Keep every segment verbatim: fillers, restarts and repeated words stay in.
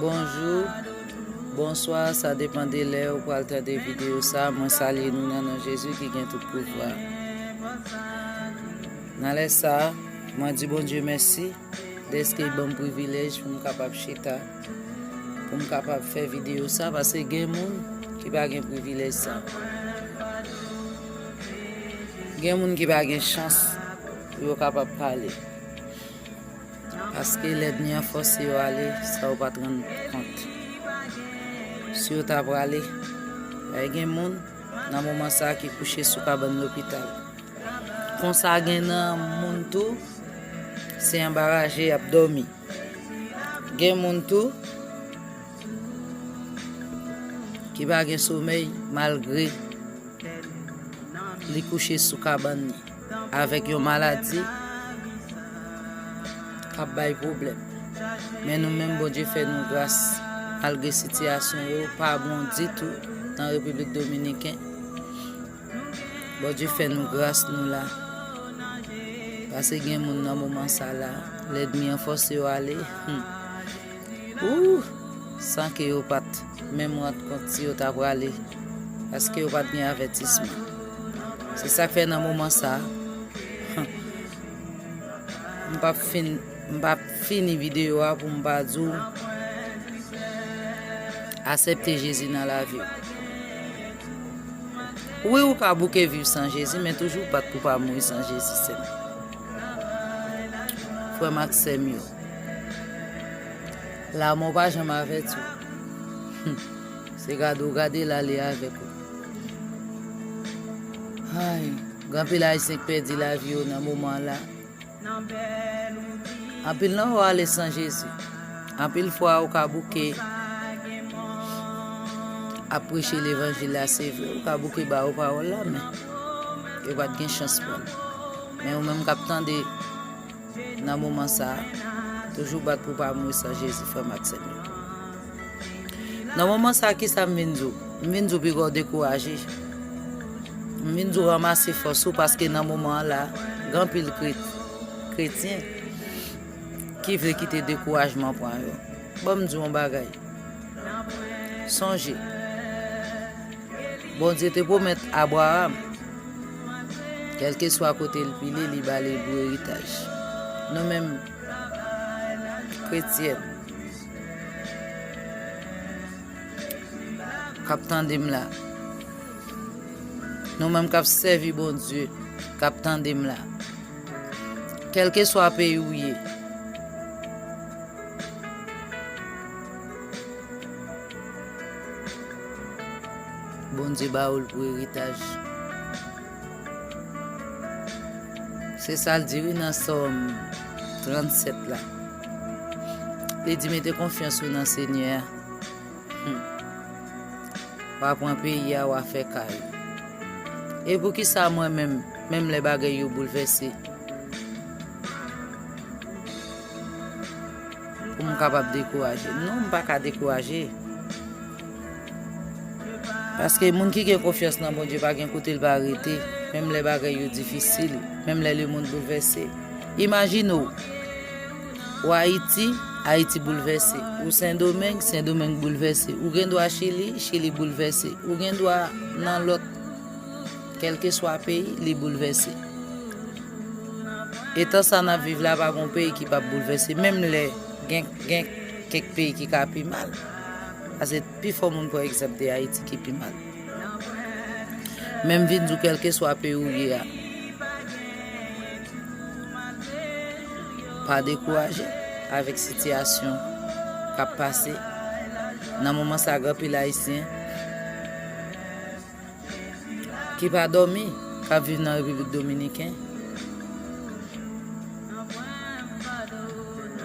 Bonjou, bonswa, sa depann de lè ou pral tande videyo sa. Mwen salye nou nan non Jezi ki gen tout pouvwa. Nan lè sa, mwen di Bondye mèsi dèske l ban m privilèj pou m kapab chita, pou m kapab fè videyo sa, paske gen moun ki pa gen privilèj sa. Gen moun ki pa gen chans pou yo kapab pale. Paske lènmi an fòse yo ale san yo pa t rann kont. Si yo ta prale, ay gen moun nan moman sa a ki kouche sou kabann lopital. Konsa gen nan moun tou, se anba raje y ap dòmi. Gen moun tou ki pa gen somèy malgre li kouche sou kabann li avèk yon maladi k ap bay pwoblèm. Men nou menm, Bondye fè nou gras, malgre sitiyasyon yo pa bon ditou nan Repiblik Dominiken. Bondye fè nou gras, nou la. Paske gen moun nan moman sa la, lènmi an fòse yo ale. Hmm. Ooh, san ke yo pa t menm rann kont si yo ta prale, paske yo pa t gen avètisman. Se sa k fè nan moman sa, m p ap fin, m p ap fini videyo a pou m pa di w, aksepte Jezi nan lavi w. Wi, ou ka bouke viv san Jezi, men toujou bat pou pa mouri san Jezi, sè m. Frè m ak sè m yo, lanmò pa janm avèti w. Hmm. Se gade w gade l ale avèk ou. Ay, gen anpil Ayisyen k pèdi lavi yo nan moman la. Anpil nan yo ale san Jezi. Anpil fwa, ou ka bouke ap preche levanjil la, se vre, ou ka bouke ba yo pawòl la, men yo pa t gen chans pran l. Men ou menm k ap tande nan moman sa a, toujou bat pou pa mouri san Jezi, frè m ak sè m yo. Nan moman sa a, kisa m vin di w? M vin di w piga w dekouraje. M vin di w ranmase fòs ou, paske nan moman an la, gen anpil kre-, kretyen ki vle kite dekourajman pran yo. Ban m di w yon bagay. Sonje, Bondye te pwomèt Abraram, kèlkeswa kote l pile, li ba l Ebre eritaj. Nou menm, kretyen k ap tande m la, nou menm k ap sèvi Bondye, k ap tande m la, kèlkeswa peyi w ye, Bondye ba w l pou eritaj. Se sa l di wi nan Sòm trannsèt la. Li di, mete konfyans ou nan Senyè a. Hmm. W a pran peyi a, w a fè kay. E poukisa mwen menm, menm lè bagay yo boulvèse, pou m kapab dekouraje? Non, m pa ka dekouraje. Paske moun ki gen konfyans nan Bondye pa gen kote l pa rete, menm lè bagay yo difisil, menm lè lemonn boulvèse. Imajine w, ou Ayiti, Ayiti boulvèse. Ou Sendomeng, Sendomeng boulvèse. Ou gen dwa Chili, Chili boulvèse. Ou gen dwa nan lòt, kèlkeswa peyi, li boulvèse. E tan sa n ap viv la, pa gon peyi ki p ap boulvèse, menm lè gen, gen kèk peyi ki ka pi mal. Paske pifò moun pran egzanp de Ayiti ki pi mal. Men m vin di w, kèlkeswa peyi w ye a, pa dekouraje avèk sitiyasyon k ap pase. Nan moman sa, gen anpil Ayisyen ki pa dòmi, k ap viv nan Repiblik Dominiken.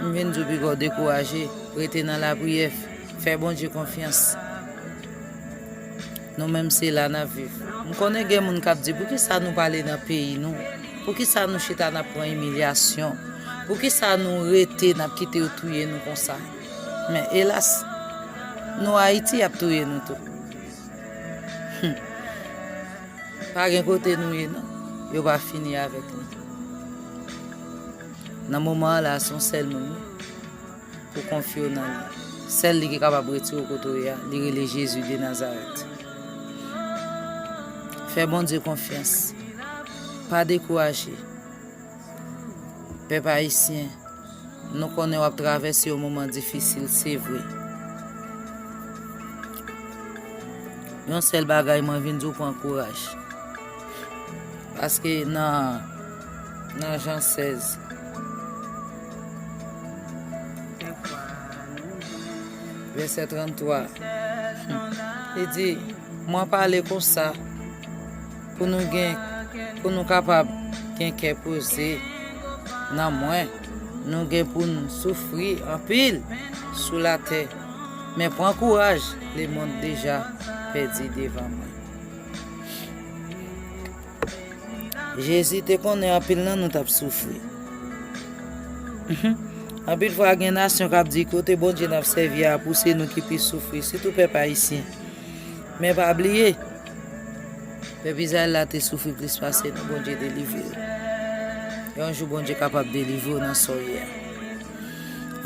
M vin di w, piga w dekouraje, rete nan lapriyè, fè Bondye konfyans. Nou menm, se la n ap viv. M konnen gen moun k ap di, poukisa nou pa ale nan peyi nou? Poukisa nou chita n ap pran imilyasyon? Poukisa nou rete n ap kite yo touye nou konsa? Men elas, nou Ayiti, y ap touye nou tou. Hmm. Pa gen kote nou ye, non. Yo pa fini avèk nou. Nan moman an la, se yon sèl moun wi, pou konfye w nan li. Sèl li ki kapab retire w kote w ye a, li rele Jezi de Nazarèt. Fè Bondye konfyans. Pa dekouraje. Pèp ayisyen, nou konnen w ap travèse yon moman difisil, se vre. Yon sèl bagay mwen vin di w, pran kouraj. Paske nan, nan Jan sèz, vèsè tranntwa, li di, mwen pale konsa pou nou gen, pou nou kapab gen kè poze nan mwen. Nou gen pou n soufri anpil sou latè, men pran kouraj, lemonn deja pèdi devan mwen. Jezi te konnen anpil nan nou t ap soufri. Anpil fwa, gen nasyon k ap di, kote Bondye n ap sèvi a pou se nou ki pi soufri, sitou pèp ayisyen. Men pa bliye, pèp Izrayèl la te soufri plis pase nou, Bondye delivre yo. Yon jou Bondye kapab delivre w nan sa w ye a.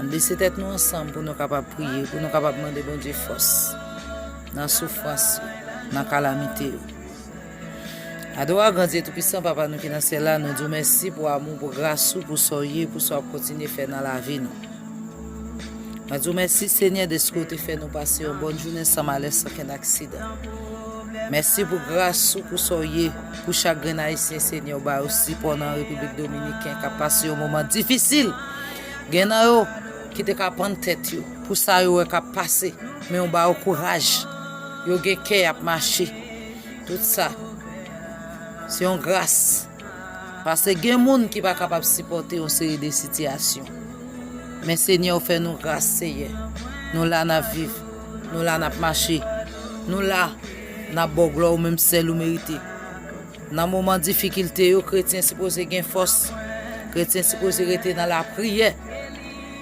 Ann bese tèt nou ansanm pou nou kapab priye, pou nou kapab mande Bondye fòs nan soufrans yo, nan kalamite yo. Adore a gran Dye Toupisan, Papa nou ki nan syèl la, nou di w mèsi pou amou, pou gras ou, pou sa w ye, pou sa w ap kontinye fè nan lavi nou. Mwen di w mèsi, Senyè, dèske w te fè nou pase yon bòn jounen san malè, san kenn aksidan. Mèsi pou gras ou, pou sa w ye, pou chak grenn Ayisyen, Senyè, w ba yo sipò nan Repiblik Dominiken k ap pase yon moman difisil. Gen nan yo ki te ka pann tèt yo pou sa yo wè k ap pase, men w ba yo kouraj. Yo gen kè, y ap mache. Tout sa, se yon gras. Paske gen moun ki pa kapab sipòte yon seri de sitiyasyon. Men Senyè, w fè nou gras, Senyè. Nou la n ap viv. Nou la n ap mache. Nou la n ap ba w glwa, ou menm sèl ou merite. Nan moman difikilte yo, kretyen sipoze gen fòs. Kretyen sipoze rete nan lapriyè.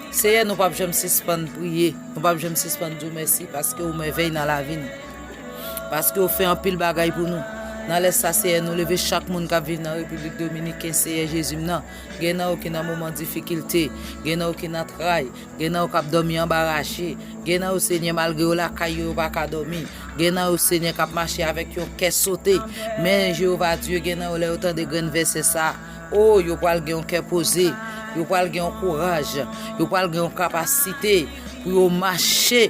Senyè, nou p ap janm sispann priye. Nou p ap janm sispann di w mèsi paske w mèvèy nan lavi nou. Paske w fè anpil bagay pou nou. Nan lè sa, Senyè, nou leve chak moun k ap viv nan Repiblik Dominiken, Senyè Jezi m nan. Gen nan yo ki nan moman difikilte, gen nan yo ki nan tray, gen nan yo k ap dòmi anba raje, gen nan yo, Senyè, malgre yo lakay yo, yo pa ka dòmi. Gen nan yo, Senyè, k ap mache avèk yon kè sote. Men, Jewova Dye, gen nan yo, lè yo tande grenn vèsè sa a, o, yo pral gen yon kè poze, yo pral gen yon kouraj, yo pral gen yon kapasite pou yo mache,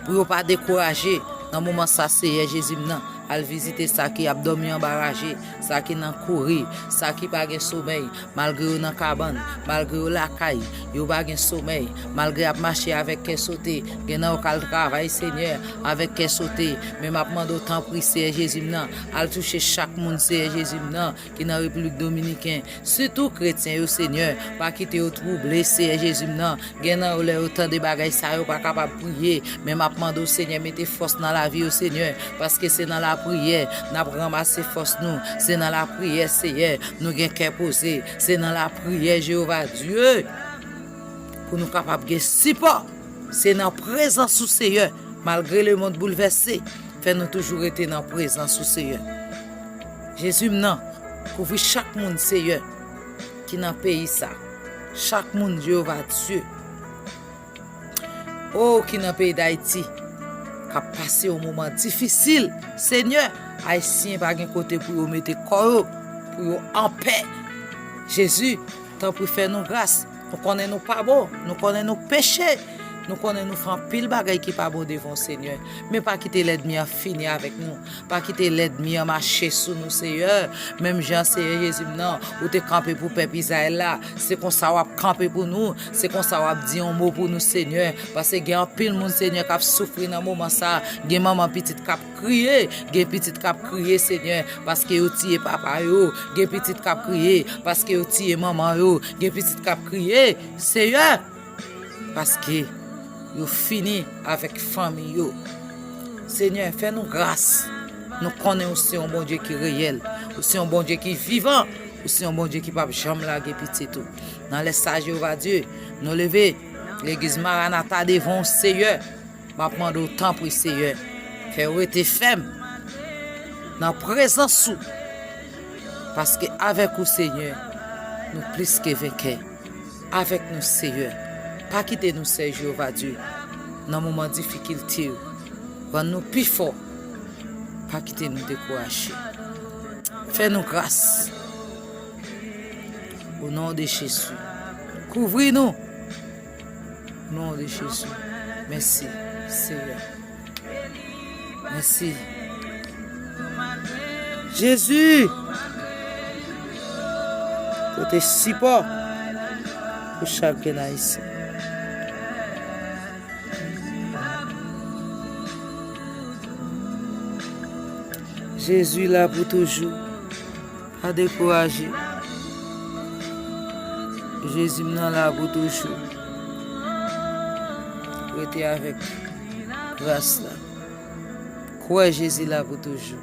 pou yo pa dekouraje. Nan moman sa, Seyè Jezi m nan, al vizite sa ki ap dòmi anba raje, sa ki nan kouri, sa ki pa gen somèy, malgre yo nan kabann, malgre yo lakay, yo pa gen somèy, malgre y ap mache avèk kè sote. Gen nan yo k al travay, Senyè, avèk kè sote. Men m ap mande w, tanpri, Seyè Jezi m nan, al touche chak moun, Seyè Jezi m nan, ki nan Repiblik Dominiken, sitou kretyen yo, Senyè, pa kite yo twouble, Seyè Jezi m nan. Gen nan yo, lè yo tande bagay sa, yo pa kapab priye, men m ap mande w, Senyè, mete fòs nan lavi yo, Senyè, paske se nan lapriyè n ap ranmase fòs nou, se nan lapriyè, Seyè, nou gen kè poze, se nan lapriyè, Jewova Dye, pou nou kapab gen sipò. Se nan prezans ou, Seyè, malgre lemonn boulvèse, fè nou toujou rete nan prezans ou, Seyè. Jezi m nan, kouvri chak moun, Seyè, ki nan peyi sa. Chak moun, Jewova Dye, o, ki nan peyi Dayiti, k ap pase yon moman difisil. Senyè, Ayisyen pa gen kote pou yo mete kò yo, pou yo anpè. Jezi, tanpri fè nou gras. Nou konnen nou pa bon, nou konnen nou peche, nou konnen nou fè anpil bagay ki pa bon devan w, Senyè. Men pa kite lènmi an fini avèk nou. Pa kite lènmi an mache sou nou, Seyè. Menm jan, Seyè Jezi m nan, ou te kanpe pou pèp Izrayèl la, se konsa w ap kanpe pou nou, se konsa w ap di yon mo pou nou, Senyè. Paske gen anpil moun, Senyè, k ap soufri nan moman sa. Gen manman pitit k ap kriye, gen pitit k ap kriye, Senyè, paske yo tiye papa yo. Gen pitit k ap kriye, paske yo tiye manman yo. Gen pitit k ap kriye, Seyè, paske yo fini avèk fanmi yo. Senyè, fè nou gras. Nou konnen ou se yon Bondye ki reyèl. Ou se yon Bondye ki vivan. Ou se yon Bondye ki p ap janm lage pitit ou. Nan lè sa, Jewova Dye, nou leve legliz Maranata devan w, Seyè. M ap mande w, tanpri, Seyè, fè yo rete fèm nan prezans ou. Paske avèk ou, Senyè, Nou plis ke venkè. Avèk nou, Seyè. Pa kite nou, Seyè Jewova Dye, nan moman difikilte yo. Rann nou pi fò. Pa kite nou dekouraje. Fè nou gras. O non de Jezi. Kouvri nou. O non de Jezi. Mèsi, Seyè. Mèsi. Jezi. Pote sipò pou chak grenn Ayisyen. Jezi la pou toujou. Pa dekouraje. Jezi m nan la pou toujou. Rete avèk gras la. Kwè Jezi la pou toujou.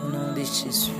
O non de Jezi.